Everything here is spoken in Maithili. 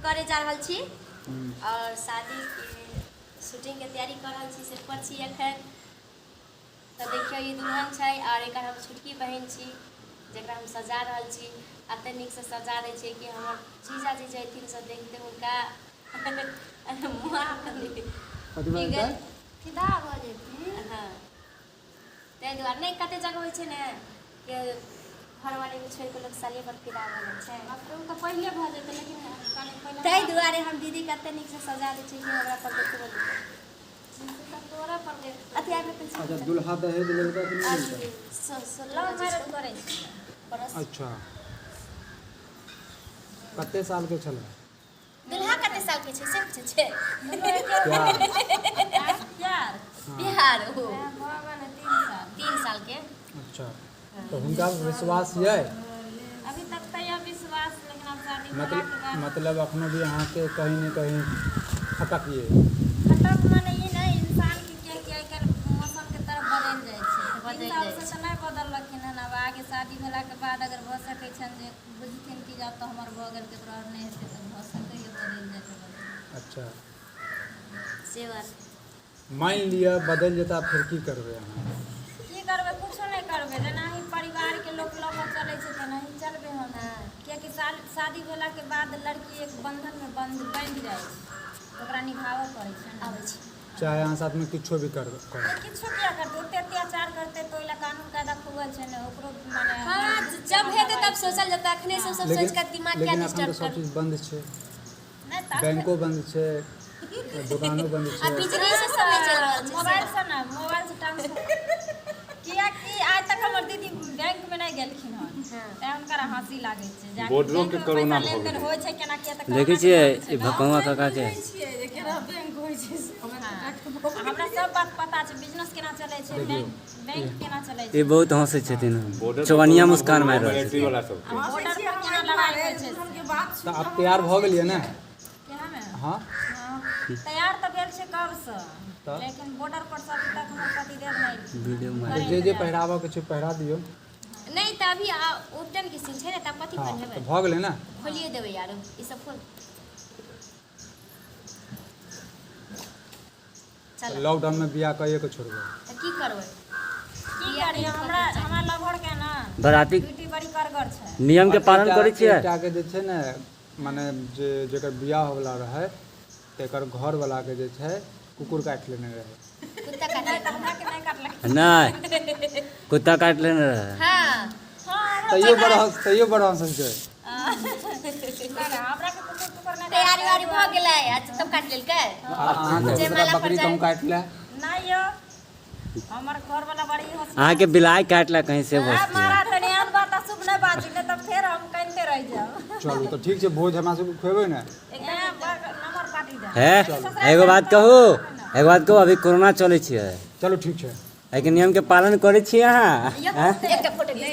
करे जा रहल छी और शादी के शूटिंग के तैयारी कर रहल छी से पर छी एखन। तऽ देखियौ ई दुल्हन छै और एकर हम छोटकी बहिन छी जकरा हम सजा रहल छी। एते नीकसँ सजा दै छियै कि हमर जीजाजी जे अयथिन से देखते हुनका मुँह कथी भऽ जेतै? फिदा भऽ जेथिन। हँ, ताहि दुआरे नहि कते जगह होइ छै ने कि घरवालीके छोड़ि कऽ लोक सालिए पर फिदा भऽ जाइ छै। बाप रे, ओ तऽ पहिले भऽ जेतै, लेकिन कनि पहिले ताहि दुआरे हम दीदीके एते नीकसँ सजा दै छियै कि हमरा पर देखबो नहि करै। तऽ तोरा पर देखतौ। अथी आबि गेल। अच्छा, दुल्हा दहेज लेलकै कि नहि लेलकै? लव मैरेज करै छियै। अच्छा, कते सालके छलै? दुल्हा कते साल के छै से पूछै छै? प्यार। प्यार। बिहार ओ भऽ गेलै 3 साल। 3 साल के। अच्छा, तऽ हुनका पर विश्वास यऽ? अभी तक तऽ यऽ विश्वास, लेकिन आब शादी मतलब भेलाके बाद। मतलब अखनो भी अहाँके कहीं ने कहीं खटक ये? खटक माने ई नहि, इंसानके कियाकि आइ काल्हि मौसमके तरफ बदलि जाइ छै। 3 बदलि सालसँ जाइ तऽ नहि बदललखिन हन। आब आगे शादी भेलाके बाद अगर भऽ सकै छनि जे बुझथिन कि जे आब तऽ हमर भऽ गेल, ककरो आओर नहि हेतै, तऽ भऽ सकैए बदलि जाइ तऽ बदलि। अच्छा। से बात। मानि लिअ बदलि जेता, फेर की करबै अहाँ? की करबै? कुछो नहि करबै। जेनाही परिवारके लोक लऽ कऽ चलै छै तेनाही चलबै हम, कियाकि शादी भेलाके बाद लड़की एक बन्धनमे बन्ध बन्हि जाइ छै, ओकरा निभाबऽ पड़ै छै ने। आबै छी। चाहे अहाँ साथमे किछो भी करबै करब। किछो किया करतै? ओते अत्याचार करतै तऽ ओहि लए कानून कायदा खुगल छै ने ओकरो माने। हँ, जब हेतै तब सोचल जेतै। अखने सब सब लेकिन सोचि कऽ दिमाग किया लेकिन एखन डिस्टर्ब तऽ सब करू? चीज बन्द छै। नहि तऽ बैंको बन्द छै, दोकानो बन्द आ छै। बिजनेस सब नहि चलि रहल छै। मोबाइलसँ ने, मोबाइलसँ ट्रांसफर, कियाकि आइ तक हमर दीदी बैंकमे नहि गेलखिन हन, तैं हुनकर हँसी लागै छै जे आखिर बॉर्डरो के बैंकमे कोरोना पैसा भऽ लेनदेन गेलै। होइ छै केना, किया तऽ देखै कोरोना छियै के ई भकौआ काकाके। हमरा सब बात पता छै, बिजनेस केना चलै छै, देखियौ। बैंक बैंक केना चलै ई छै। बहुत हँसै छथिन। बॉर्डर पर चौवनिया कोरोना भऽ मुस्कान गेलै मारि रहल मिलिट्री छथिन। वाला सबके। बॉर्डर पर केना लड़ाइ होइ छै से। तऽ आब तैयार भऽ गेलियै ने? केना? हँ। हँ, तैयार तऽ भेल छै कबसँ। तऽ? लेकिन बॉर्डर पर से अभी तक हमर पतिदेव नहि एलखिन। वीडियो तऽ मारि जे जे पहिराबऽके छै पहिरा दियौ। नहि तऽ अभी उपटन के सीन छै ने, तब कथी हँ, तऽ पहिनेबै? भऽ गेलै ने। खोलिए देबै यार, ई सब खोल। चल। लॉकडाउनमे बियाह कइए कऽ छोड़बै? तऽ की करबै? की करियै, हमरा हमरा लभर के ने बराती ड्यूटी बड़ी कड़गर छै। नियमके आओर पालन एकटा करै छियै? एकटाके जे छै ने, मने जे जकर बियाह होवला रहै तेकर घरवलाके जे छै कुकुर काटि लेने रहै। कुत्ता काटि नहि तऽ हमरा के नहि काटलक। नहि, कुत्ता काटि लेने रहै। हँ। हँ। तैयो बड़ हँस, तैयो बड़ हँसै छै। नहि, हमरा के कुकुर तुकुर नहि। तैयारी उयारी भऽ गेलै आ तब काटि लेलकै। आ अहाँके जयमाला दूसरा पर बकरी जाय। कहूँ काटि ले? नहि यौ, हमर घरवाला बड़ी होशियार। अहाँके बिलाइ काटलक कहीं से आ बचतियै। महाराज, तनी एहन बात अशुभ नहि बाजू, नहि तऽ फेर हम कानिते रहि जायब। चलू तऽ ठीक छै, भोज हमरा सबके खुएबै ने? एकदम नंबर पार्टी दे। हे, एगो बात कहू, एगो बात कहू, अभी कोरोना चलै छियै। चलू ठीक छै। एहिके नियमके पालन करै छियै अहाँ? यौ, एकटा फोटो घीच।